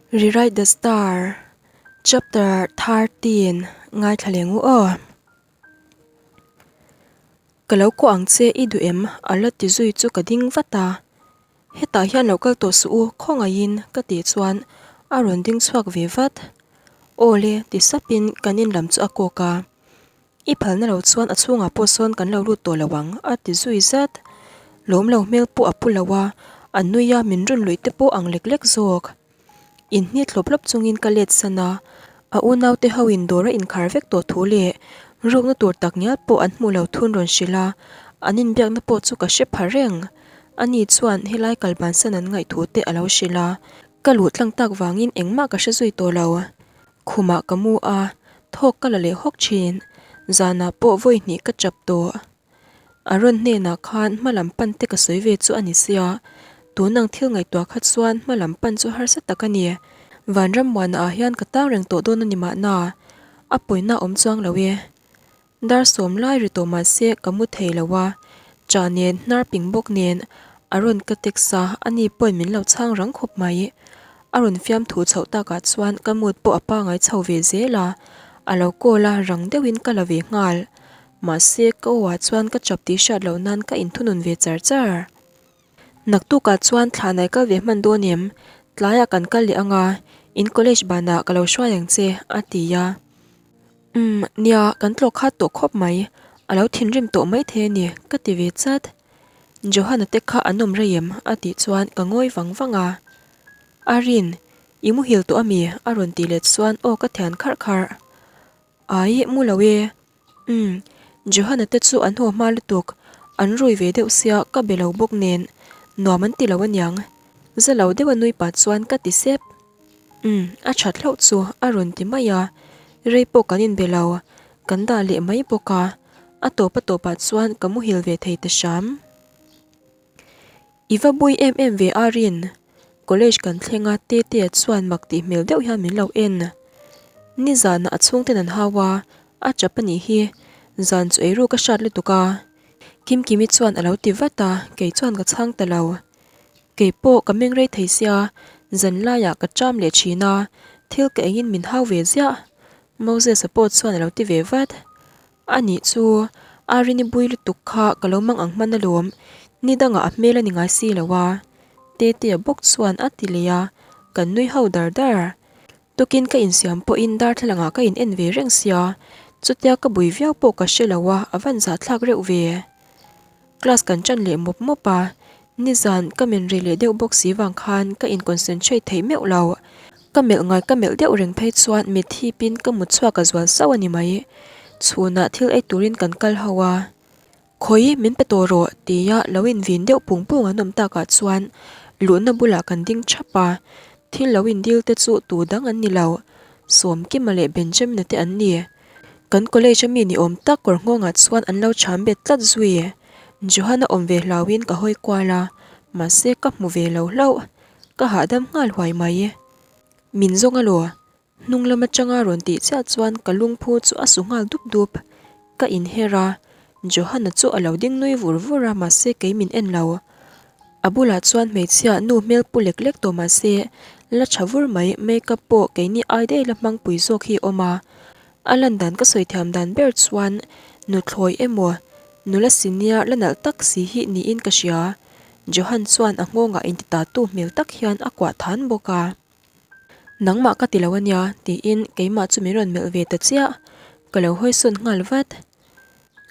Rewrite the Star, Chapter 13 Ngaithla leng u aw. Ka lo kuah ang che i duh em? A la ti zui chu ka ding vat a. Hetah hian lo kal tawh suh u, khawngaihin ka tih chuan a rawn ding chhuak ve vat. Aw le, ti sapin kan in lam chu a kawk a. I phalna lo chuan a chhungah pawh sawn kan lo lut tawh lo ang, a ti zui zat. Lawm lo hmel pawh a pu lo a, a nui a, min rawn luih te pawh ang lek lek zawk. Inhni thlawp hlawp chungin ka let san a, a unaute ho in dawr a inkhar vek tawh thu leh rukna tur tak ngial pawh an hmuh lo thun rawn hrilh a, an inbiakna pawh chu ka hre pha reng. Ani chuan helai kal bansan an ngaih thu te a lo hrilh a, ka luh tlang tak vangin engmah ka hre zui tawh lo. Khumah ka mu a, thawk ka la leh hawk thin. Zanah pawh vawi hnih ka chap tawh. A rawn hnenah khan hma lam pan te ka sawi ve chu a ni sia, tun ang thil ngaihtuah kha chuan hma lam pan chu harsa tak a ni. Vanram muana ah hian ka tang reng tawh dawn a ni mahna, a pawina awm chuang lo e. Dar sawm lai ri tawh mah se ka mu thei lo a, cha nen hnar ping bawk nen a rawn ka text a, ani pawhin min lo chhang rang khawp mai. A rawn fiam thu chhoh takah chuan ka mood pawh a pangai chho ve zel a, a lo call a, rang deuhin ka la ve nghal. Mahse ka aw ah chuan ka chap tih hriat loh nan ka inthunun ve char char. Naktukah chuan thla nai kal ve hman dawn em? Tlaiah kan kal leh anga, in college banah ka lo hruai ang che, a ti a. Umm, nia, kan tlawh khat tawh khawp mai. A lo thinrim tawh maithei a ni, ka ti ve chat. Johanna te kha an awm rei em? a tih chuan ka ngawi vang vang a. Arin, i muhil tawh ami? a rawn tih let chuan aw ka thian kharh kharh. Ai, mu lo e. Umm, Johanna te chu an haw hma lutuk, an rui ve deuh sia ka be lo bawk nen, nuam an ti lo aniang. Za lo deuha nui pah chuan ka ti sep. Umm, a that hlauh chu a rawn ti mai a, rei pawh kan inbe lo, kan dah leh mai bawk a, a tawp a tawpah chuan ka muhil ve thei ta hram. I va bui em em ve a Rin. College kan thleng a Tetea chuan mak tih hmel deuh hian min lo en. Nizanah a chhungten an hau a, a chap a nih hi. Zan chu eiru ka hrat lutuk a. Kimkimi chuan a lo ti vat a, kei chuan ka chhang ta lo. Kei pawh ka meng rei thei sia, zan laiah ka cham leh thin a, thil ka engin min hau ve ziah. Moses-a pawh chuan a lo ti ve vat. A nih chu, Arini bui lutuk kha ka lo mang ang hman alawm, ni dangah a hmel a ni ngai si lo a. Tetea bawk chuan a ti leh a, kan nui ho dar dar. Tukin ka insiam pawhin darthlalangah ka in en ve reng sia, chutia ka bui viau pawh ka hre lo a, a van zahthlak reuh ve. Class kan ṭan leh mawp mawp a, nizan ka men rei leh deuh bawk si vang khan ka in concentrate thei meuh lo. Ka melh ngai ka melh deuh reng phei chuan mit hipin ka mut chhuak a zual sauh a ni mai. Chhunah thil ei turin kan kal ho a, Khawi min pe tawh rawh tia lo invin deuh pung pung an awm takah chuan luhna bulah kan ding thap a, thil lo indil te chu tu dang an ni lo, Sawmkima leh Benjamina te an ni. Kan college a mi ni awm tak kawr nghawngah chuan an lo cham bet tlat zui. Johan a awm ve hlauhin ka hawi kual a, mahse ka hmu ve lo hlauh. Ka hahdam nghal huai mai. Min zawng alaw? Hnung lam atanga rawn tih chiah chuan ka lungphu chu a su nghal dup dup. Ka inher a, Johan-a chu a lo ding nui vur vur a mahse kei min en lo. A bulah chuan hmeichhia nu hmel pu lek lek tawh mahse la tha vur mai makeup pawh keini ai daih la hmang pui zawk hi a awm a. A lan dan ka sawi thiam dan ber chuan nuthlawi emaw nula senior la nalh tak si hi niin ka hria. Johan chuan a nghawngah inti ta tu hmel tak hian a kuah than bawk a. Nangmah ka ti lo ania tiin keimah chu min rawn melh ve ta chiah. Ka lo hawi sawn nghal vat.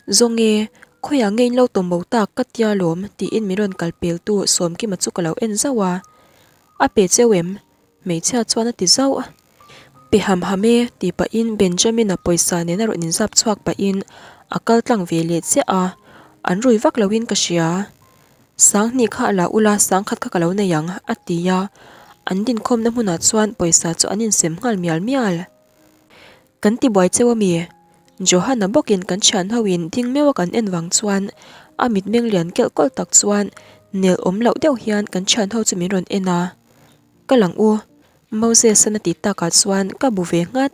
Zawng e, khawiah nge in lo tawm bo tak ka tia lawm tiin min rawn kal pel tu Sawmkima chu ka lo en zauh a. A pe cheu em? Hmeichhia chuan a ti zauh. Pe ham ham e tih pahin Benjamin-a pawisa nena rawn inzap chhuak pahin a kal tlang ve leh chiah a, an rui vak loin ka hria. Sanghnih kha a la ula sangkhat kha ka lo nei ang a ti a, an dinkhawmna hmunah chuan pawisa chu an insem nghal mial mial. Kan ti buai cheu ami? Johanna bawkin kan thian ho in ding meuh a kan en vang chuan a mitmeng lian kelh kawlh tak chuan nel awm loh deuh hian kan thian ho chu min rawn en a. Ka lang u, Moses an a tih takah chuan ka bu ve nghat.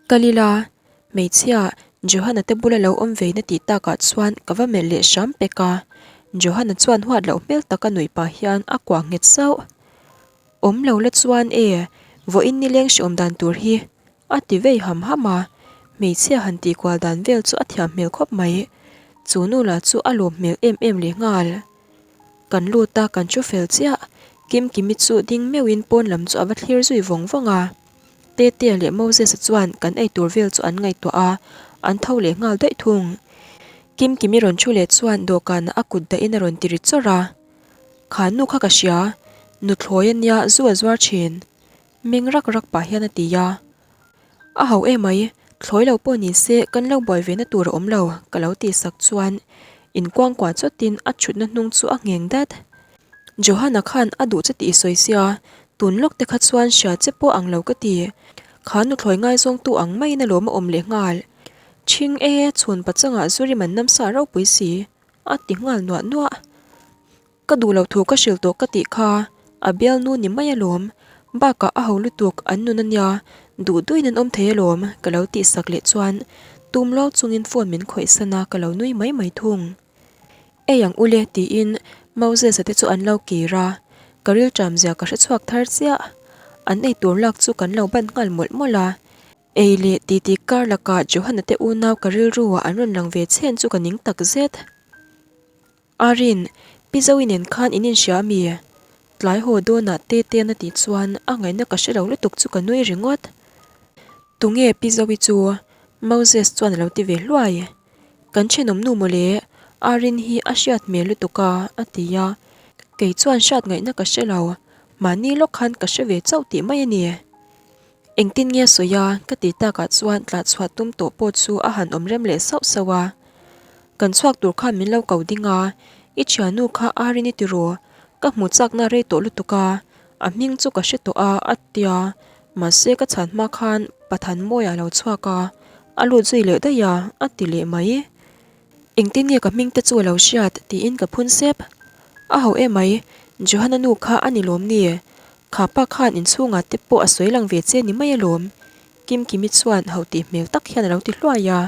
Kalila, hmeichhia, Johanna te bula lo awm vein a tih takah chuan ka va melh leh hram pek a. Johanna chuan huat loh hmel taka nuih pah hian a kuah nghet sauh. Awm lo la chuan e, vawiin nileng hre awm dan tur hi a ti vei ham ham a, hmeichhia han tih kual dan vel chu a thiam hmel khawp mai. Chu nu lah chu a lawm hmel em em leh nghal. Kan lut a, kan thu fel chiah. Kimkimi chu ding meuhin pawn lam chu a va thlir zui vawng vawng a. Tetea leh Moses-a chuan kan eitur vel chu an ngaihtuah a, an tho leh nghal daih thung. Kimkimi rawn thu leh chuan dawhkanah a kut dahin a rawn ti ri chawrh a. Kha nu kha ka hria, nuthlawi a nia zu a zuar thin. Meng rak rak pah hian a ti a. A ho emai, thlawi lo pawh ni se kan lo buai ve na tur a awm lo ka lo tih sak chuan inkuangkuah chawtin a thutna hnung chu a ngheng dat. Johanna khan a duh che tih i sawi sia, tun lawk te kha chuan hria che pawh ang lo ka ti. Kha nuthlawi ngaizawngtu ang maiin alawm a awm leh nghal. Ṭhing e, chhun pachangah zu rim an namsa ropui si, a ti nghal nuah nuah. Ka duh loh thu ka hrilh tawh ka tih kha, a bialnu ni mai alawm. Bakah a ho lutuk an nun ania, duh duhin an awm thei alawm, ka lo tih sak leh chuan tum lo chungin phone min khawih san a, ka lo nui mai mai thung. Ei ang ule tiin Moses-a te chu an lo kir a, ka rilṭam zia ka hre chhuak thar chiah. An ei tur lak chu kan lo ban nghal mawlh mawlh a. Ei leh titi kar lakah Johana te unau ka rilru ah an rawn lang ve chhen chu ka ning tak zet. Arin, Pi Zoe nen khan in inhria ami? Tlai haw dawnah Tetean a tih chuan a ngaihna ka hre lo lutuk chu ka nui ringawt. Tunge Pi Zoe chu? Moses chuan a lo ti ve hluai. Kan thenawm nu mawle, Arin hi a hriat hmel lutuk a, a ti a. Kei chuan hriat ngaihna ka hre lo, mahni lawk khan ka hre ve chauh tih mai a ni. Engtin nge sawi a, ka ti takah chuan tlah chhuah tum tawh pawh chu a han awm rem leh sauh sauh a. Kan chhuak tur khan min lo ko ding a, I thiannu kha Arin i ti rawh, ka hmu chakna rei tawh lutuk a, a hming chu ka hre tawh a, a ti a. Mahse ka chhan hma khan Pathan Mawia a lo chhuak a, a lut zui leh daih a, a ti leh mai. Engtin nge ka hming te chu a lo hriat tiin ka phun sep. A ho emai, Johanna nu kha a ni lawm ni? Kha pa khan inchhungah te pawh a sawi lang ve che ni mai alawm, Kimkimi chuan ho tih hmel tak hian a lo ti hluai a.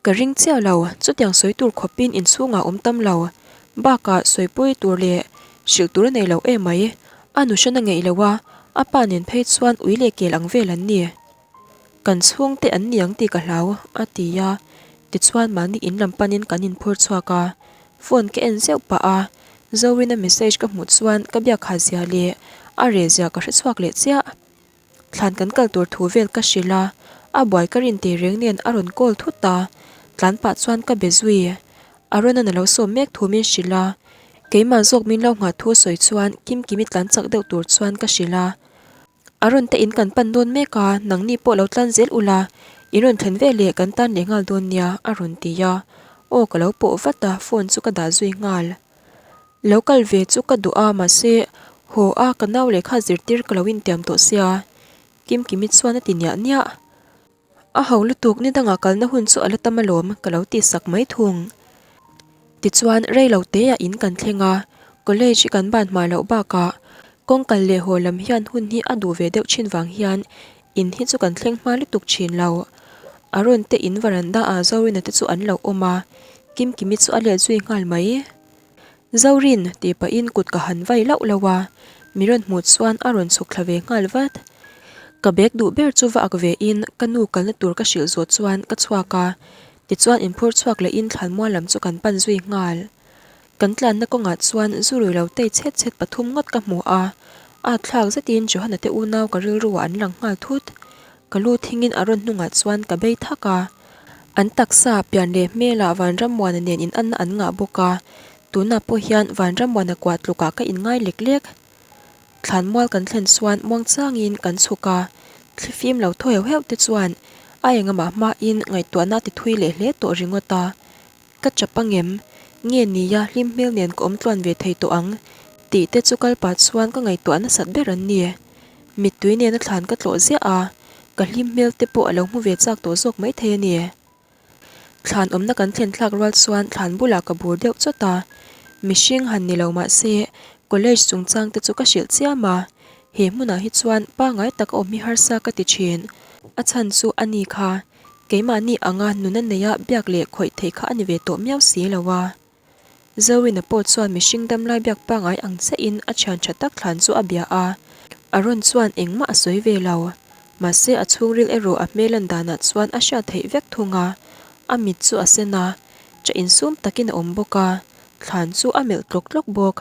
Ka ring chiah lo, chutiang sawi tur khawpin inchhungah awm tam lo. Bakah sawipui tur leh hrilh tur a nei lo emai, a nuhran a ngeih lo a, a pa nen phei chuan ui leh kel ang vel an ni. Kan chhungte an ni ang tih ka hlau, a ti a. Tichuan mahni in lam panin kan inphur chhuak a, phone ka en zeuh pah a, Zorina message ka hmuh chuan ka biak ha zia leh a reh zia ka hre chhuak leh chiah. Thlan kan kal tur thu vel ka hrilh a, a buai ka rin teh reng nen a rawn call thut a, tlan pah chuan ka be zui. Arona'n a lo sawm mek thu min hrilh a, keimah zawk min lo nghah thu sawi chuan Kimkimi tlan chak deuh tur chuan ka hrilh a. A rawn te in kan pan dawn mek a, nangni pawh lo tlan zel ula, in rawn thlen ve leh kan tan leh nghal dawn nia, a rawn ti a. Aw ka lo pawh vat a, phone chu ka dah zui nghal. Lo kal ve chu ka duh a, mahse, haw a ka nau lehkha zirtir ka lo intiam tawh sia, Kimkimi chuan a ti niah niah. A ho lutuk ni dangah kalna hun chu a la tam alawm ka lo tih sak mai thung. Tichuan rei lo teah in kan thleng a, college i kan ban hma loh bakah kawng kal leh haw lam hian hun hi a duh ve deuh thin vang hian in hi chu kan thleng hma lutuk thin lo. Aron te in varanda ah Zorina te chu an lo awm a, Kimkimi chu a let zui nghal mai. Zorin, tih pahin kut ka han vai lauh lauh a, mi rawn hmuh chuan a rawn chhuk thla ve nghal vat. Ka bag duh ber chu va ak ve in ka nu kalna tur ka hrilh zawh chuan ka chhuak a, tichuan inphur chhuak leh in thlanmual lam chu kan pan zui nghal. Kan tlanna kawngah chuan zu rui lo tei chhet chhet pathum ngawt ka hmu a, at thlak zetin Johana te unau ka rilru ah an lang nghal thut. Ka lu thingin a rawn hnungah chuan ka bei thak a. An taksa pian leh hmelah Vanrammuana nen in anna an ngah bawk a, tunah pawh hian Vanrammuana kuah tlukah ka inngai lek lek. Thlanmual kan thlen chuan muangchangin kan chhuk a, thlifim lo thaw heuh heuh te chuan a engamah hmain ngaihtuahna a ti thui leh hle tawh ringawt a. Ka chap angem? Nge nia hlim hmel nen ka awm tluan ve thei tawh ang? Tih te chu kal pah chuan ka ngaihtuah nasat ber an ni. Mittui nena thlan ka tlawh ziah a, ka hlim hmel te pawh a lo hmu ve chak tawh zawk maithei a ni. Thlan awmna kan thlen thlak rual chuan thlan bulah ka bur deuh chawt a, mihring han ni lo mah se college chungchang te chu ka hrilh chiam a, he hmunah hi chuan pangai taka awm hi harsa ka ti thin. A chhan chu a ni kha, keimahni anga nuna neia biak leh khawih theih kha a ni ve tawh miau si lo a. Zorina pawh chuan mihring damlai biak pangai ang chiahin a thian tha tak thlan chu a bia a, Aaron chuan engmah a sawi ve lo. Mahse a chhungril erawh a hmel lan danah chuan a hriat theih vek thung a, a mit chu a sen a, tah insum takin a awm bawk a, thlan chu a melh tlawk tlawk bawk.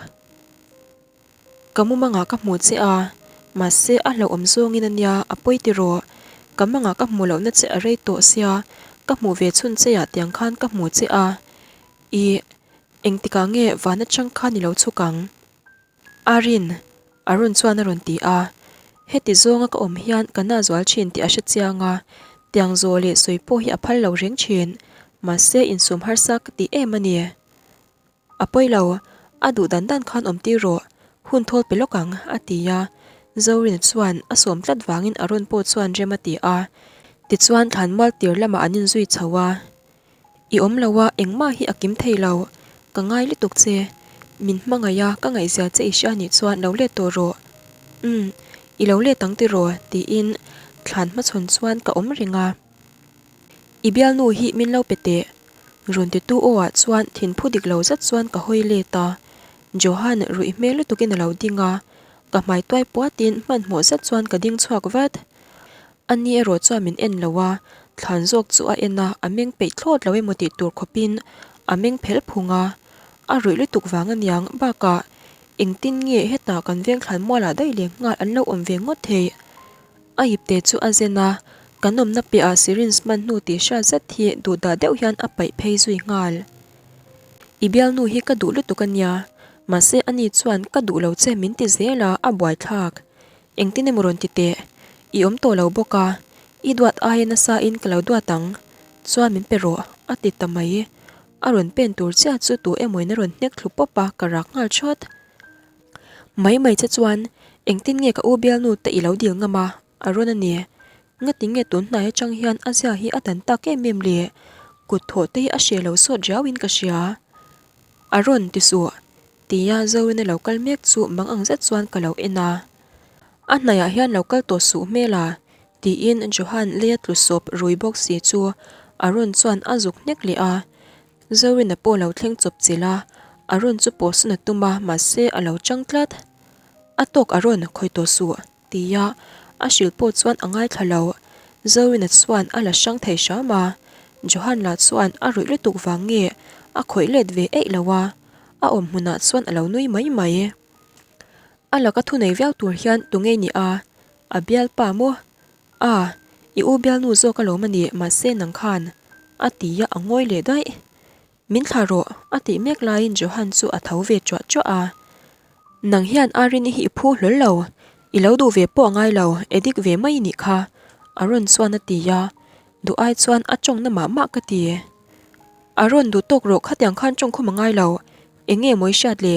Ka mumangah ka hmu che a, mahse a hlauhawm zawngin a nia, a pawi tiraw? Ka mangah ka hmuh lohna che a rei tawh sia, ka hmuh ve chhun che ah tiang khan ka hmu che a, ih, engtikah nge van atang khan i lo chhuk ang? Arin, Arun chuan a rawn ti a, heti zawnga ka awm hian ka na zual thin tih a hre chiang a, tiang zawh leh sawi pawh hi a phal lo reng thin, mahse insum harsa ka ti em a ni. A pawi lo, a duh dan dan khan awm tir rawh, hun thawl pe lawk ang, a ti a. Zorina chuan a sawm tlat vangin Arun pawh chuan rem a ti a. Tichuan thlanmual tir lamah an inzui chho a. I awm lo a, engmah hi a kim thei lo. Ka ngai lutuk che. Min hmangaih a, ka ngaihzia che i hria nih chuan lo let tawh rawh. Umm, i lo let ang tiraw? tiin thlan hmachhawn chuan ka awm reng a. I bialnu hi min lo pe teh. Rawn titu aw ah chuan thinphu dik lo zet chuan ka hawi let a. Johan ruih hmel lutukin a lo ding a, ka hmai tuai puatin hmanhmawh zet chuan ka ding chhuak vat. Ani erawh chuan min en lo a, thlan zawk chu a en a, a meng peih thlawt lo emaw tih tur khawpin a meng phel phung a. A ruih lutuk vang aniang bakah engtin nge hetah kan veng thlan mualah daih leh nghal an lo awm ve ngawt theih. A ipte chu a zen a, kan awmna piahah syringe hman hnu tih hriat zet hi duhdah deuh hian a paih phei zui nghal. I bialnu hi ka duh lutuk a nia, mahse ani chuan ka duh lo che min ti zel a, a buaithlak. Engtin emaw rawn ti teh, i awm tawh lo bawk a, i duat aia nasa in ka lo duat ang, chuan min pe rawh, a ti ta mai. A rawn pen tur chiah chu tu emaw in a rawn hnek thlu pawp a, ka rak nghal thawt. Mai mai che chuan engtin nge ka u bialnu te i lo dil ngam a, a rawn a ni. Ngati nge tun hnai atang hian a zia hi a dan tak em em le? Kut thawh te hi a hre lo sawt riau in ka hria. A rawn ti suh, tia Zorin a lo kal mek chu mang ang zet chuan ka lo en a. A hnaiah hian lo kal tawh suh hmel a, tiin Johan leia tlu sawp rui bawk si chu a rawn chuan a zuk hnek leh a. Zorina pawh lo thleng chawp chilh a, a rawn chu pawhsawn a tum a, mahse a lo chang tlat. A tawk a rawn khawi tawh suh, tia a hrilh pawh chuan a ngaithla lo. Zorina chuan a la hrang thei hram a, Johan lah chuan a ruih lutuk vang nge a khawih let ve eih lo a, a awm hmunah chuan a lo nui mai mai. A laka thunei viau tur hian tunge ni a, a bialpa maw? A, i u bialnu zawk alawm a ni, mahse nang khan. A ti a, a ngawi leh daih. Min thlah rawh, a tih mek laiin Johan chu a tho ve chuah chuah a. Nang hian Arini hi i phu hlawl lo, i lo duh ve pawh a ngai lo, edik ve mai i nih kha, Aaron chuan a ti a, duh ai chuan a tawng na mah mah ka ti. Aaron duh tawk rawh khatiang khan tawng khum a ngai lo, eng nge maw i hriat le?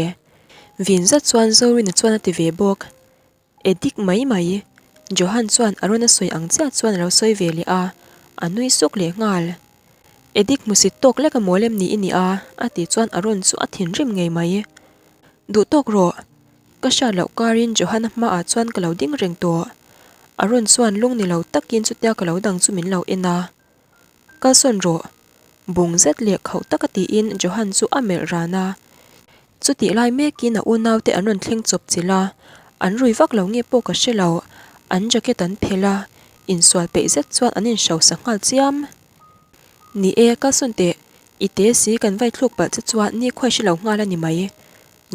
Vin zet chuan Zorina chuan a ti ve bawk. Edik mai mai. Johan chuan a rawn a sawi ang chiah chuan a lo sawi ve leh a, a nui suk leh nghal. Edik hmusit tawk lek a mawl em ni i nih a? a tih chuan a rawn chu a thinrim ngei mai. Duh tawk rawh. Ka hriat loh karin Johan-a hmaah chuan ka lo ding reng tawh. A rawn chuan lung ni lo takin chutia ka lo dang chu min lo en a. Kalsawn rawh. Bung zet leh khauh taka tiin Johan chu a melh ran a. Chutih lai mekin a unaute an rawn thleng chawp chilh a, an rui vak lo nge pawh ka hre lo, an jacket an phelh a, insual peih zet chuan an inhrosa nghal chiam. Ni e, kalsawn teh, i te si kan vai thluk palh che chuan ni khuai hre lo nghal a ni mai.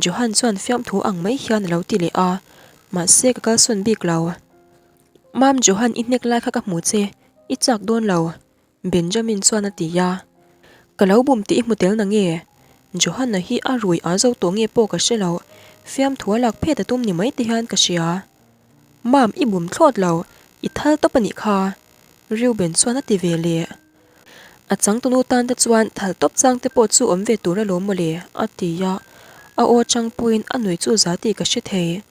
Johan chuan fiamthu ang mai hian a lo ti leh a, mahse ka kalsawn bik lo. Mam Johan i hnek lai kha ka hmu che, i chak dawn lo. Benjamin chuan a ti a, Ka lo bum tih i hmu tel na nge? Johanna hi a rui a zo tawh nge pawh ka hre lo, fiamthu a lak phet a tum ni mai te hian ka hria. Mam, i bum thlawt lo, i thal tawp a nih kha, Reuben chuan a ti ve leh. A changtunu tan te chuan thal tawp chang te pawh chu awm ve tur alawm mawle, a ti a, a aw chang pawhin a nui chu za tih ka hre thei.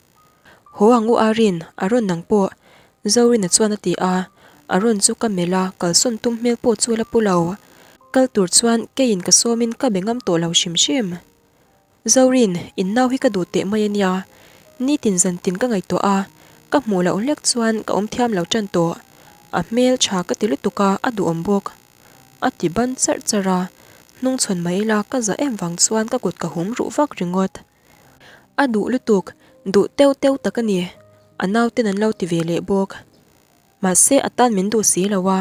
Haw ang u Arin, Aron nang pawh. Zorina chuan a ti a, Aron chu ka melh a, kalsawn tum hmel pawh chu a la pu lo. Kal tur chuan keiin ka sawmin ka be ngam tawh lo hrim hrim. Zorin, in nau hi ka duh teh mai a nia. Nitin zantin ka ngaihtuah a, ka hmuh loh hlek chuan ka awm thiam lo tan tawh. A hmel tha ka ti lutuk a, a duhawm bawk. A ti ban charh charh a. Hnungchhawn mai ila ka za em vang chuan ka kut ka hum ruh vak ringawt. A duh lutuk, duh teuh teuh tak a ni, a nauten an lo ti ve leh bawk. Mahse a tan min duh si lo a,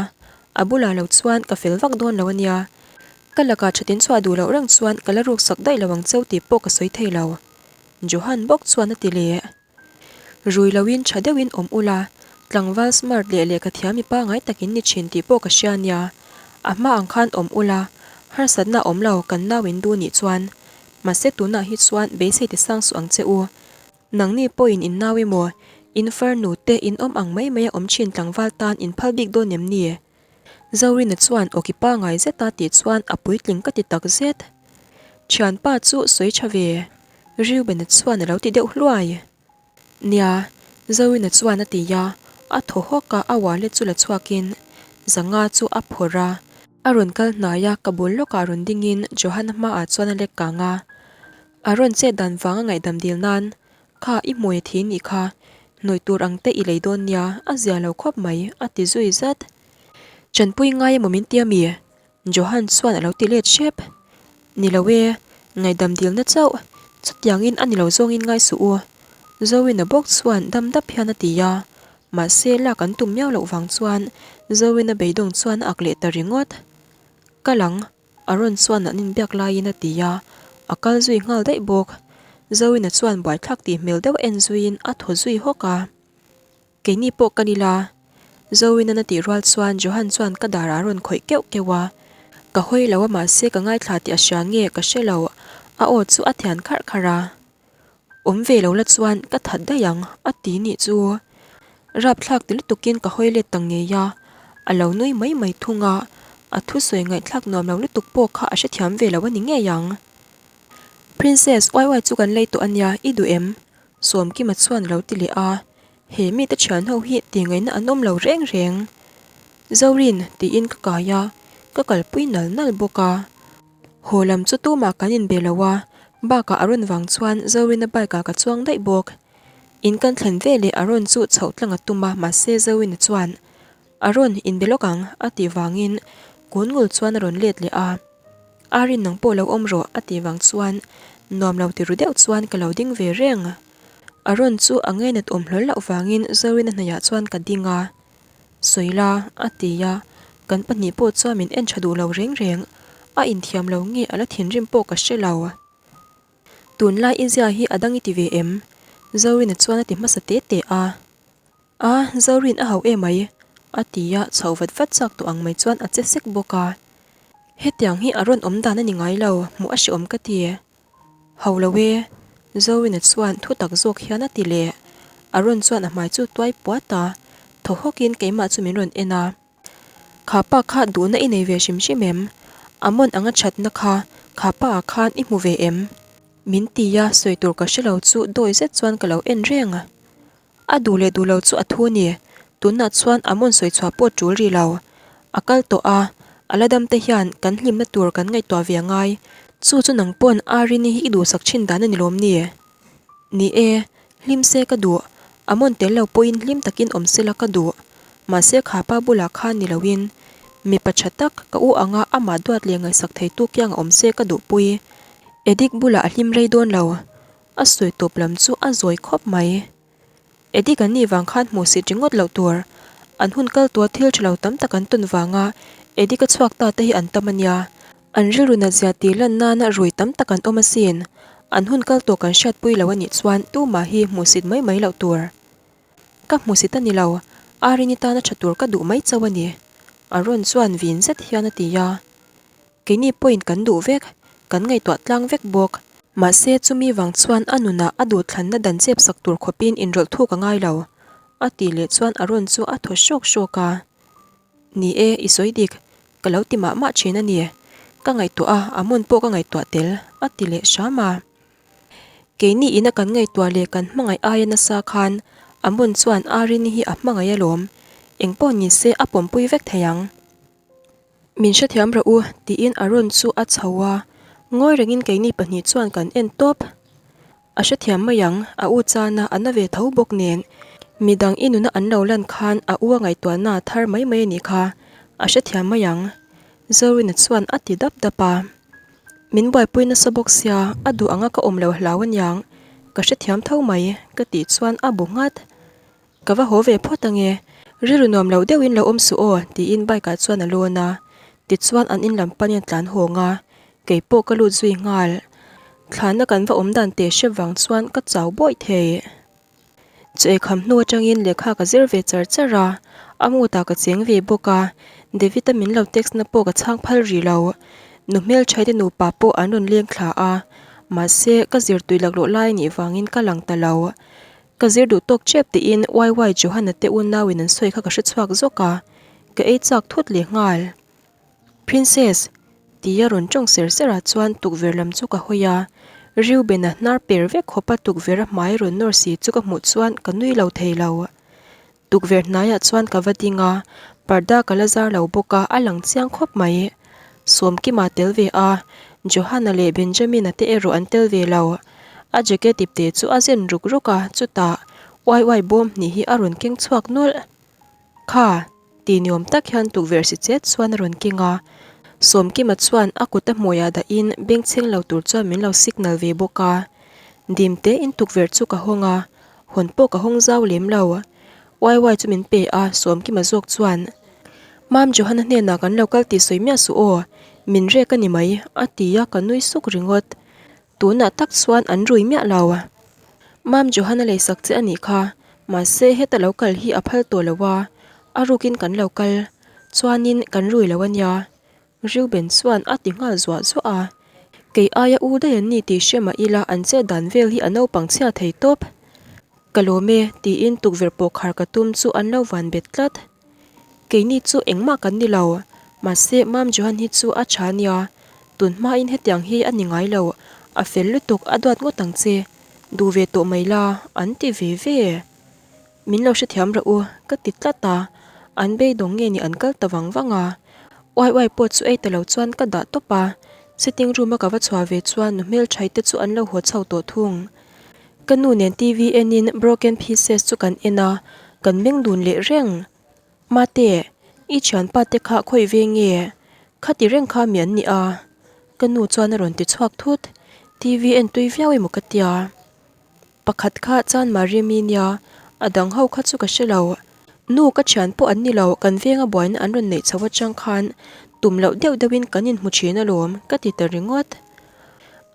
a bulah lo chuan ka fel vak dawn lo a nia. Ka lakah thatin chhuah duh loh reng chuan ka la ruk sak daih lo ang cheu tih pawh ka sawi thei lo. Johan bawk chuan a ti leh. Rui loin tha deuhin awm ula, tlangval smart leh lehkha thiam mi pangai takin ni thin tih pawh ka hria nia. A hma ang khan awm ula, harsatna awm lo kan nau in duh nih chuan. Mahse tunah hi chuan beisei ti sang suh ang che u. Nangni pawhin in nau emaw, in farnu te in awm ang mai mai a awm thin tlangval tan in phal bik dawn em ni? Zorina chuan awki pangai zeta tih chuan a puitling ka ti tak zet. Thianpa chu sawi tha ve. Reuben-a chuan a lo ti deuh hluai. Nia, Zorina chuan a ti a, a thaw hawk a, a wallet chu la chhuakin zanga chu a phawrh a. A rawn kal hnai a, ka bul lawkah rawn dingin Johan-a hmaah chuan a lek kang a. A rawn chet dan vanga ngaihdam dil nan, Kha, i hmui a thi nih kha, hnawih tur ang te i lei dawn nia, a zia lo khawp mai, a ti zui zat. Chanpui ngai emaw min ti ami? Johan chuan a lo ti let hrep. Ni lo e, ngaihdam dilna chauh, chutiangin a ni lo zawngin ngai suh u. Zoina bawk chuan dam dap hian a ti a, mahse lak an tum miau loh vang chuan Zoina beidawng chuan a ak leh ta ringawt. Kal ang, Aaron chuan an inbiak laiin a ti a, a kal zui nghal daih bawk. Zoina chuan buaithlak tih hmel deuh en zuiin a thaw zui hawk a. Keini pawh kan ila. Zoinan a tih rual chuan Johan chuan ka dar a rawn khawih keuh keuh a. Ka hawi lo a mahse ka ngaithla tih a hria nge ka hre lo, a aw chu a thian kharh kharh a. Awm ve lo la chuan ka that daih ang a ti nih chu. Rapthlak ti lutukin ka hawi let ta ngei a, a lo nui mai mai thung a, a thusawi ngaihthlak nuam lo lutuk pawh kha a hrethiam ve lo a ni ngei ang. Princess, uai uai chu kan lei tawh a nia, i duh em? Sawmkima chuan a lo ti leh a, He mite thian ho hi ti ngaihna an awm lo reng reng. Zorin tiin ka kai a, ka kalpui nal nal bawk a. Haw lam chu tumah kan inbe lo a, bakah a rawn vang chuan Zorina bike ah ka chuang daih bawk. In kan thlen veleh a rawn chu chhoh tlang a tum a, mahse Zorina chuan, A rawn inbe lawk ang a tih vangin kun ngul chuan a rawn let leh a. Arin nang pawh lo awm rawh a tih vang chuan nuam lo ti ru deuh chuan ka lo ding ve reng. Aaron chu a ngainat awm hlawl loh vangin Zorina hnaihah chuan ka ding a, Sawi la, a ti a, kan pahnih pawh chuan min en tha duh lo reng reng, a inthiam lo nge a la thinrim pawh ka hre lo. Tunlai i zia hi a dang i ti ve em? Zorina chuan a ti hmasa te te a. A, Zorin a hauh emai, a ti a, chhoh vat vat chak tawh ang mai chuan a che sek bawk a. Hetiang hi a rawn awm dan a ni ngai lo, hmuh a hreawm ka ti. Ho lo e, Zorina chuan thu tak zawk hian a ti leh. A rawn chuan a hmai chu tuai puat a, thaw hawkin keimah chu min rawn en a. Kha pa kha duhna i nei ve hrim hrim em? Amon anga thatna kha, kha pa ah khan i hmu ve em? Min ti a, sawi tur ka hre lo chu dawi zet chuan ka lo en reng a. A duh leh duh lo chu a thu ni. Tunah chuan a mawn sawi chhuah pawh tul rih lo. A kal tawh a, a la dam te hian kan hlimna tur kan ngaihtuah ve a ngai. Chu chu nang pawn Arini hi i duhsak thin dan a ni lawm ni? Ni e, hlim se ka duh. A mawn tel lo pawhin hlim takin awm sela ka duh. Mahse kha pa bulah khan ni loin mipa tha tak ka u anga amah duat leh ngaihsak theitu kiang a awm se ka duhpui. Edik bulah a hlim rei dawn lo. A sawi tawp lam chu a zawi khawp mai. Eddie kan nih vang khan hmuh sit ringawt loh tur. An hun kal tua thil tha lo tam tak an tawn vanga Eddie ka chhuak ta te hi an tam a nia. An rilru nat zia tih lan nana rui tam tak an awm asin. An hun kal tawh kan hriatpui lo a nih chuan tumah hi hmuh sit mai mai loh tur. Ka hmu sit a ni lo, Arini tana tha tur ka duh mai chauh a ni. Aaron chuan vin zet hian a ti a. Keini pawhin kan duh vek, kan ngaihtuah tlang vek bawk. Mahse, chumi vang chuan a nunah a duhthlanna dan chep sak tur khawpin inrawlh thuk a ngai lo, a tih leh chuan Aaron chu a thaw hrawk hrawk a. Ni e, i sawi dik, ka lo ti mah mah thin a ni. Ka ngaihtuah a, a hmun pawh ka ngaihtuah tel, a ti leh hram a. Keini ina kan ngaihtuah leh kan hmangaih aia nasa khan Amon chuan Arini hi a hmangaih alawm, engpawh nise a pawmpui vek thei ang. Min hrethiam rawh u, tiin Aaron chu a chho a, ngawi rengin keini pahnih chuan kan en tawp. A hrethiam mai ang, a u chana a na ve tho bawk nen. Midang i nuna an lo lan khan a u a ngaihtuahna a thar mai mai a nih kha, a hrethiam mai ang, Zorina chuan a ti dap dap a. Min buaipui nasa bawk sia, a duh anga ka awm lo hlau aniang, ka hrethiam tho mai, ka tih chuan a bu nghat. Ka va haw ve phawt ange, rilru nuam lo deuhin lo awm suh aw, tiin bike ah chuan a lawn a. Tichuan an in lam panin a tlan hawng a, kei pawh ka lut zui nghal. Thlana kan va awm dan teh hrep vang chuan ka chau bawih thei. Chu eikham hnu atangin lehkha ka zir ve char char a, a mood ah ka cheng ve bawk a, David-a min lo text na pawh ka chhang phal rih lo. Nu hmelthaite te nupa pawh an rawn leng thla a, mahse ka zir tui laklawh lai anih vangin ka lang ta lo. Ka zir duh tawk tep tiin YY Johanna te unauin an sawi kha ka hre chhuak zawk a, ka ei chak thut leh nghal. Princess! Tia rawn tawng ser ser ah chuan tukverh lam chu ka hawi a, Reuben-a hnar per vek khawpa tukverh a hmai rawn nawr si chu ka hmuh chuan ka nui lo thei lo. Tukverh hnaiah chuan ka va ding a, parda ka la zar lo bawk a, a lang chiang khawp mai. Sawmkima tel ve a, Johanna leh Benjamin-a te erawh an tel ve lo. A jacket ipte chu a zen ruk ruk a, chutah uai uai bawm hnih hi a rawn keng chhuak nawlh. Kha! Ti niawm tak hian tukverh si chet chuan a rawn keng a, Sawmkima chuan a kut a hmuiah dahin bengchheng lo tur chuan min lo signal ve bawk a. Dim tein tukverh chu ka hawng a, hawn pawh ka hawng zau lem lo. YY chu min pe a, Sawmkima zawk chuan, Mam Johanna hnenah kan lo kal tih sawi miah suh aw, min rek a ni mai, a ti a, ka nui suk ringawt. Tunah tak chuan an rui miah lo. Mam Johanna leisak che a nih kha, mahse heta lo kal hi a phal tawh lo a, a rukin kan lo kal, chuanin kan rui lo a nia. Reuben chuan a ti nghal zuah zuah a, kei aia u daih an ni tih hre mah ila an chet dan vel hi a naupang chhia thei tawp. Ka lawm e, tiin tukverh pawh khar ka tum chu an lo van bet tlat. Keini chu engmah kan ni lo, mahse Mam Johan hi chu a tha nia, tun hmain hetiang hi a ni ngai lo, a fel lutuk a duat ngawt ang che, duh ve tawh mai la, an ti ve ve. Min lo hrethiam rawh u, ka ti tlat a, an beidawng nge ni an kal ta vang vang a, uai uai pawh chu ei ta lo chuan ka dah tawp a, sitting room a ka va chhuah ve chuan nu hmelthaite te chu an lo haw chho tawh thung. Ka nu nen TV enin Broken Pieces chu kan en a, kan meng dun leh reng. Mate, i thianpa te kha khawi ve nge? Khati reng kha mi an ni a? Ka nu chuan a rawn ti chhuak thut. TV en tui viau emaw ka tia. Pakhat kha chan Maremi nia, a dang ho kha chu ka hre lo. Nu ka thian pawh an ni lo, kan venga buaina an rawn neih chho atang khan tum loh deuh deuhin kan inhmu thin alawm, ka ti ta ringawt.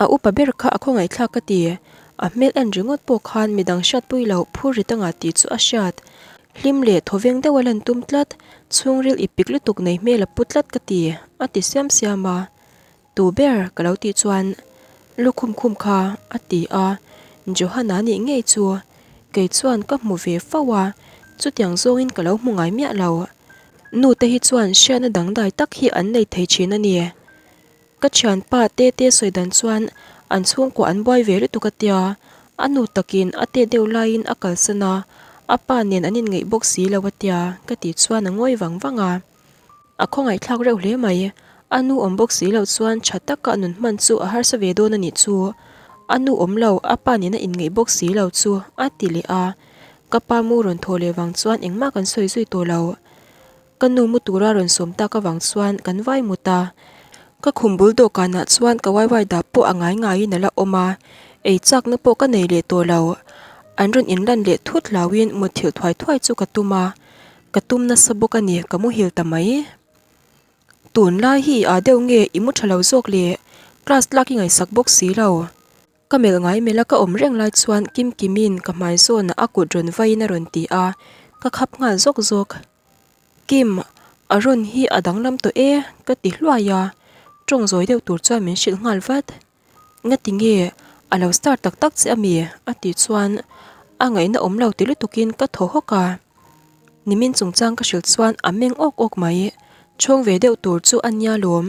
A upa ber kha a khawngaihthlak ka ti. A hmel en ringawt pawh khan midang hriatpui loh phur ri tanga tih chu a hriat. Hlim leh thawveng deuha lan tum tlat, chhungril i pik lutuk nei hmel a pu tlat ka ti, a ti siam siam a. Tu ber ka lo tih chuan lukhum khum kha a ti a, Johanna nih ngei chu kei chuan ka hmu ve fo a, chutiang zawngin ka lo hmu ngai miah lo. Nu te hi chuan hriatna dangdai tak hi an nei thei thin a ni. Ka thianpa Tete sawi dan chuan an chhungkua an buai ve lutuk a tia, a nu takin a tet deuh laiin a kalsan a, a pa nen an inngeih bawk si lo a tia ka tih chuan a ngawi vang vang a. A khawngaihthlak reuh hle mai, a nu awm bawk si loh chuan tha taka a nun hman chu a harsa ve dawn a nih chu. A nu awm lo, a pa nen a inngeih bawk si lo chu a ti leh a, ka pa mu rawn thaw leh vang chuan engmah kan sawi zui tawh lo. Ka nu mu tura rawn sawm tak avang chuan kan vai mut a, ka khum bul dawhkanah chuan ka waiwai dah pawh a ngai ngaiin a la awm a, ei chakna pawh ka nei leh tawh lo. An rawn inlan leh thut hlauhin mutthilh thuai thuai chu ka tum a, ka tum nasa bawk a ni, ka muhil ta mai. Tunlai hi i â deuh nge i mu ṭha lo zawk le? Class lak i ngaihsak bawk si lo. Ka melh ngai melh a ka awm reng lai chuan Kim Kimin ka hmai zawnah a kut rawn vaiin a rawn ti a, ka khap nghal zawk zawk. Kim, a rawn hi a danglam tawh e, ka ti hluai a, tawng zawi deuh tur chuan min hrilh nghal vat. Ngati nge, a lo star tak tak che ami? a tih chuan a ngaihna awm lo ti lutukin ka thaw hawk a. Nimin chungchang ka hrilh chuan a meng awk awk mai. Chhawng ve deuh tur chu a nia lawm,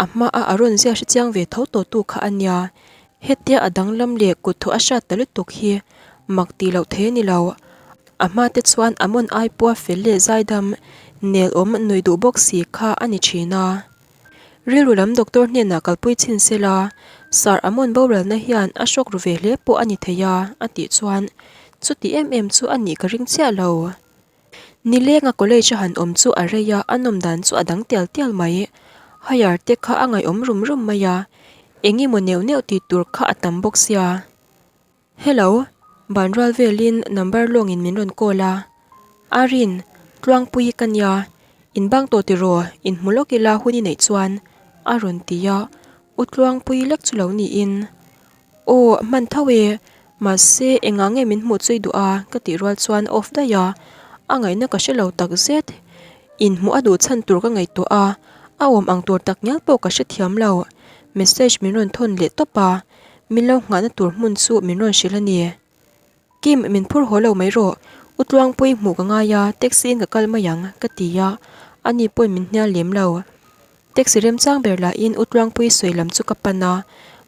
a hma a a rawn zia hre chiang ve tho tawh tu kha a nia. Hetia a danglam leh kut thaw a hriat ta lutuk hi mak tih loh thei a ni lo. A hma te chuan a mawn ai pawha fel leh zaidam, nel awm nuih duh bawk si kha a ni thin a. Rilru lam doctor hnenah kalpui chhin se la, Sir Amon boralna hian a hrawk ru ve hle pawh a ni thei a, a tih chuan chuti em em chu a nih ka ring chiah lo. Nilenga college a han awm chu a rei a, a nawm dan chu a dang tial tial mai. Higher te kha a ngaihawm rum rum mai a. Eng emaw neuh neuh tih tur kha a tam bawk sia. Hello, ban rual velin number lawngin min rawn call a. Arin, Tluangpui ka nia, in bang tawh tiraw, in hmu lawk ila hun i neih chuan a rawn ti a, U Tluangpui lek chu lo niin. Aw, hman tho e, mahse engah nge min hmuh chu i duh a? ka tih rual chuan off daih a, a ngaihna ka hre lo tak zet. Inhmuh a duh chhan tur ka ngaihtuah a, a awm ang tur tak ngial pawh ka hrethiam lo. Message min rawn thawn leh tawp a, min lo nghahna tur hmun chu min rawn hrilh a ni. Kim, min phur haw lo mai rawh, U Tluangpui hmuh ka ngai a, taxi in ka kal mai ang, ka ti a, ani pawhin min hnial lem lo. Taxi remchang ber lahin U Tluangpui sawi lam chu ka pan a,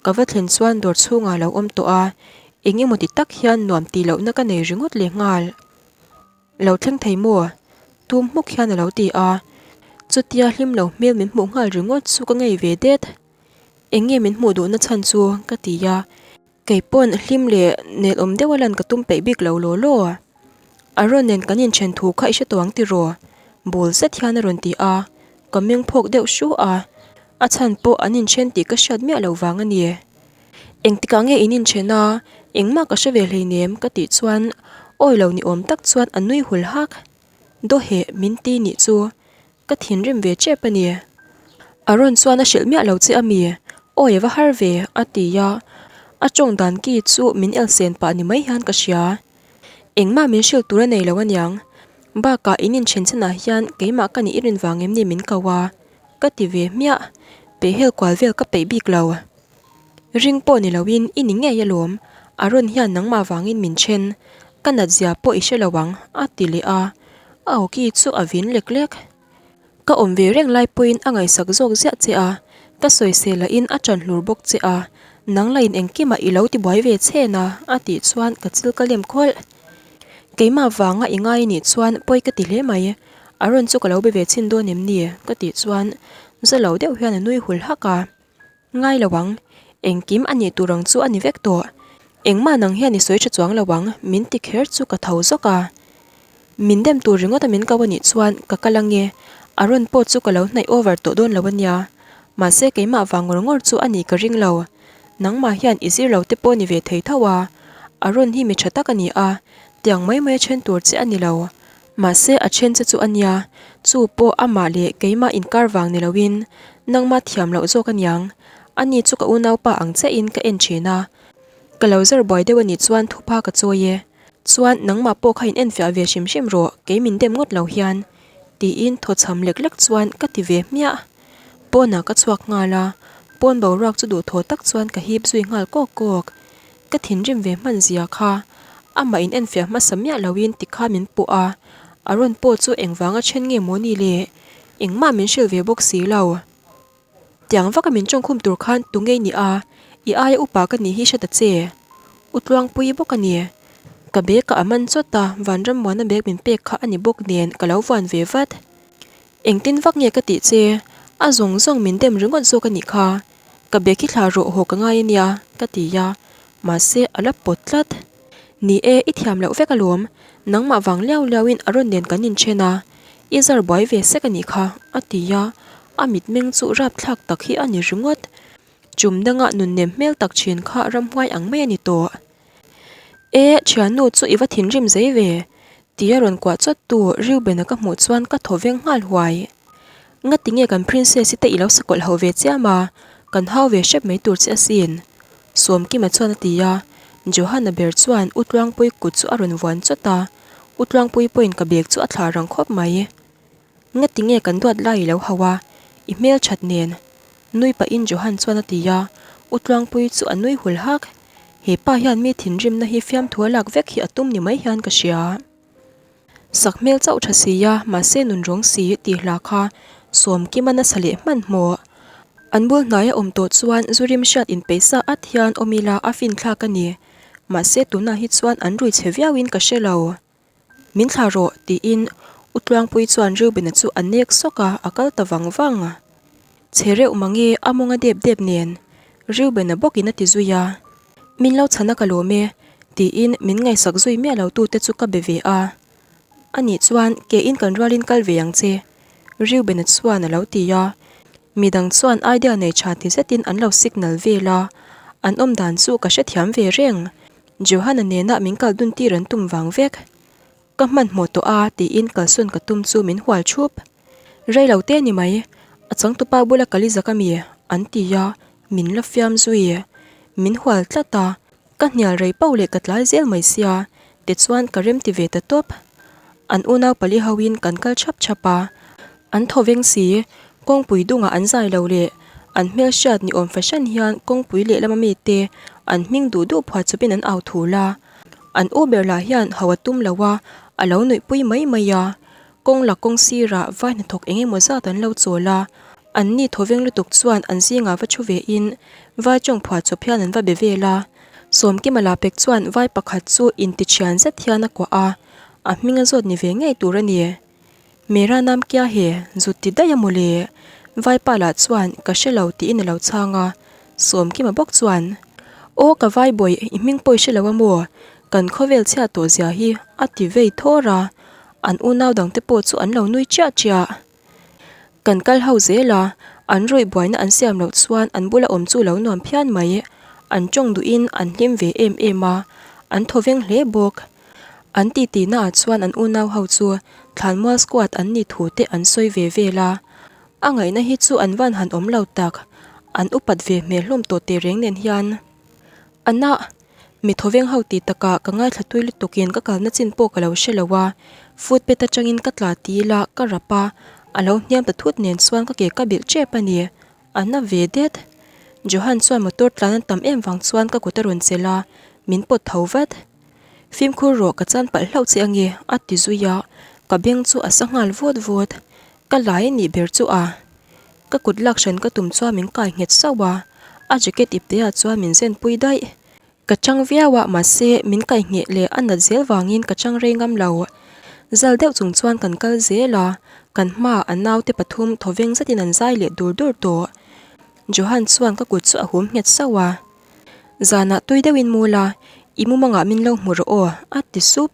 ka va thlen chuan dawr chhungah a lo awm tawh a, eng emaw ti tak hian nuam tih lohna ka nei ringawt lehnghal. Lo thleng thei maw? Tum hmuk hian a lo ti a, chutia hlim lo hmel min hmuh nghal ringawt chu ka ngei ve det. Eng nge min hmuh duhna chhan chu? ka ti a, kei pawn hlim leh nelawm deuha lan ka tum peih bik lo law law. Aaron nen kan inthen thu kha i hre tawh ang tiraw? Bul zet hian a rawn ti a, ka meng phawk deuh hru a, a chhan pawh an inthen tih ka hriat miah lo vang a ni. Engtikah nge in inthen a, engmah ka hre ve hleinem ka tih chuan awi lo ni awm tak chuan a nui hul hak. Dawheh min ti nih chu ka thinrim ve tep a ni. Aaron chuan a hrilh miah lo che a mi, awi a va har ve a ti a, a tawng dan ki chu min elsen pah ni mai hian ka hria. Engmah min hrilh tur a nei lo aniang, bakah in inthen chenah hian keimah ka nih i rin vang em ni min ko a, ka ti ve hmiah, pehhel kual vel ka peih bik lo. Ring pawh ni loin i ni ngei alawm, Aaron hian nangmah vangin min then, ka nat zia pawh i hre lo ang, a ti leh a, a awki chu a vin lek lek. Ka awm ve reng lai pawhin a ngaihsak zawk ziah che a, ka sawisel lahin a ṭan hlur bawk che a, nang lahin engkimah i lo tibuai ve chhen a, a tih chuan ka chil ka lem khawlh. Keimah vanga i ngai nih chuan pawi ka ti hle mai, Aaron chu ka lo be ve chhin dawn em ni? ka tih chuan za lo deuh hian a nui hul hak a. Ngai lo ang, engkim a nih tur ang chu a ni vek tawh. Engmah nang hian i sawi tha chuang lo ang, min ti kher chu ka tho zawk a. Min dem tur ringawt a min ko a nih chuan ka kal ange, Aaron pawh chu ka lo hnaih over tawh dawn lo a nia. Mahse keimah vang ngawr ngawr chu a nih ka ring lo. Nangmah hian i zir lo te pawh ni ve thei tho a, Aaron hi mi tha tak a ni a, tiang mai mai a then tur che a ni lo. Mahse a then che chu a nia, chu pawh amah leh keimah inkar vang ni loin nangmah thiam loh zawk a niang. Ani chu ka unaupa ang chiahin ka en thin a, ka lo zar buai deuh a nih chuan thupa ka chawi e. Chuan nangmah pawh kha in enfiah ve hrim hrim rawh, kei min dem ngawt lo hian. Tiin thawchham lek lek chuan ka ti ve hmiah. Pawnah ka chhuak nghal a, pawn boruak chu duhthawh tak chuan ka hip zui nghal kawk kawk. Ka thinrim ve hman zia kha. Amah in enfiah hmasa miah loin tikha min pawh a, Aaron pawh chu engvanga then nge maw ni le? Engmah min hrilh ve bawk si lo. Tiang vaka min tawngkhum tur khan tu ngei ni a, i aia upa ka nih hi hre ta che. U Tluangpui bawk a ni. Ka bag ka a man chawt a, Vanrammuana bag min pek kha a ni bawk nen ka lo vuan ve vat. Engtin vak nge ka tih che? A zawng zawng min dem ringawt zawk a nih kha. Ka bag hi thla rawh haw ka ngai a nia, ka ti a, mahse a la pawt tlat. Ni e, i thiam loh vek alawm, nangmah vang liau liauin a rawn nen kan inthen a, i zar buai ve sek a nih kha, a ti a, a mitmeng chu rapthlak tak hi a ni ringawt. Chum danga nunnem hmel tak thin kha ramhuai ang mai a ni tawh. E, thiannu chu i va thinrim zei ve, tia rawn kuah chawt tu Reuben-a ka hmuh chuan ka thaw veng nghal huai. Ngati nge kan princess-i te i lo sakawlh ho ve chiam a, kan hau ve hrep mai tur che asin. Sawmkima chuan a ti a, Johanna ber chuan U Tluangpui kut chu a rawn vuan chawt a, U Tluangpui pawhin ka bag chu a thlah rang khawp mai. Ngati nge kan duat lai i lo hau a, i hmel that nen. Nui pahin Johan chuan a ti a, U Tluangpui chu a nui hul hak. He pa hian mi thinrimna hi fiamthu a lak vek hi a tum ni mai hian ka hria. Sak hmel chauh tha si a, mahse nun rawng si tih hla kha Sawmkima nasa leh hmanhmawh. An bul hnaia awm tawh chuan zu rim hriat inpeih sa at hian awm ila a finthlak a ni. Mahse tunah hi chuan an rui chhe viauin ka hre lo. Min thlah rawh, tiin U Tluangpui chuan Reuben-a chu a nek sawk a, a kal ta vang vang. Chhe reuh mange a mawnga dep dep nen, Reuben-a bawkin a ti zui a. Min lo chhan a ka lawm e, tiin min ngaihsak zui miah lo tute chu ka be ve a. Anih chuan ke in kan rualin kal ve ang che, Reuben-a chuan a lo ti a. Midang chuan idea nei tha ti zetin an lo signal vel a, an awm dan chu ka hrethiam ve reng. Johanna nena min kal dun tir an tum vang vek. Ka hmanhmawh tawh a tiin kalsawn ka tum chu min hual thup. Rei lo te ni mai, a changtupa bula ka li zak ami? an ti a, min la fiam zui. Min hual tlat a, ka hnial rei pauh leh ka tlai zel mai sia, tichuan ka rem ti ve ta tawp. An unau pali hoin kan kal chhap chhap a, an thaw veng si, kawngpui dungah an zai lo leh an hmelhriat ni awm fahran hian kawngpui lehlam ami te an hming duh duh phuah chawpin an au thul a. An u ber lah hian ho a tum lo a, a lo nuihpui mai mai a. Kawng la kawng sirah vai hnathawk eng emaw zat an lo chawl a, an ni thawveng lutuk chuan an zingah va thu ve in vai tawng phuah chawp hian an va be vel a. Sawmkima lah pek chuan vai pakhat chu inti thian zet hian a kuah a, a hming a zawt ni ve ngei tur a ni. Mera nam kya he, zut ti daih a mawle. Vaipa lah chuan ka hre lo tiin a lo chhang a, Sawmkima bawk chuan, Aw ka vai bawih, i hming pawh i hre lo a maw? Kan khawvel chhiat tawh zia hi a ti vei thawr a, an unau dangte pawh chu an lo nui chiah chiah. Kan kal ho zel a, an ruih buaina an siam loh chuan an bula awm chu lo nuam phian mai. An tawng duhin an hlim ve em em a, an thawveng hle bawk. An titi naah chuan an unau ho chu Thlanmual squad an ni thu te an sawi ve vel a, a ngaihna hi chu an van han awm lo tak, an upat ve hmel hlawm tawh teh reng nen hian. A nah! Mi thawveng ho tih takah ka ngaithla tui lutukin ka kalna chin pawh ka lo hre lo a, footpath atangin ka tla ti ila ka rap a, a lo hniam ta thut nen chuan ka ke ka bilh tep a ni. A na ve det. Johan chuan motor tlan an tam em vang chuan ka kut a rawn chelh a, min pawt tho vat. Fimkhur rawh ka chan palh hlauh che ange a ti zui a, ka beng chu a sa nghal vawt vawt. Ka lai a nih ber chu a. Ka kut lak hran ka tum chuan min kai nghet sauh a, a jacket ipte ah chuan min zen pui daih. Ka chang viau a mahse min kai ngheh leh a nat zel vangin ka chang rei ngam lo. Zal deuh chung chuan kan kal zel a, kan hmaah a naute pathum thawveng zetin an zai leh dur dur tawh. Johan chuan ka kut chu a hum nghet sauh a. Zanah tui deuhin mu la, i mumangah min lo hmu rawh aw, a ti sup.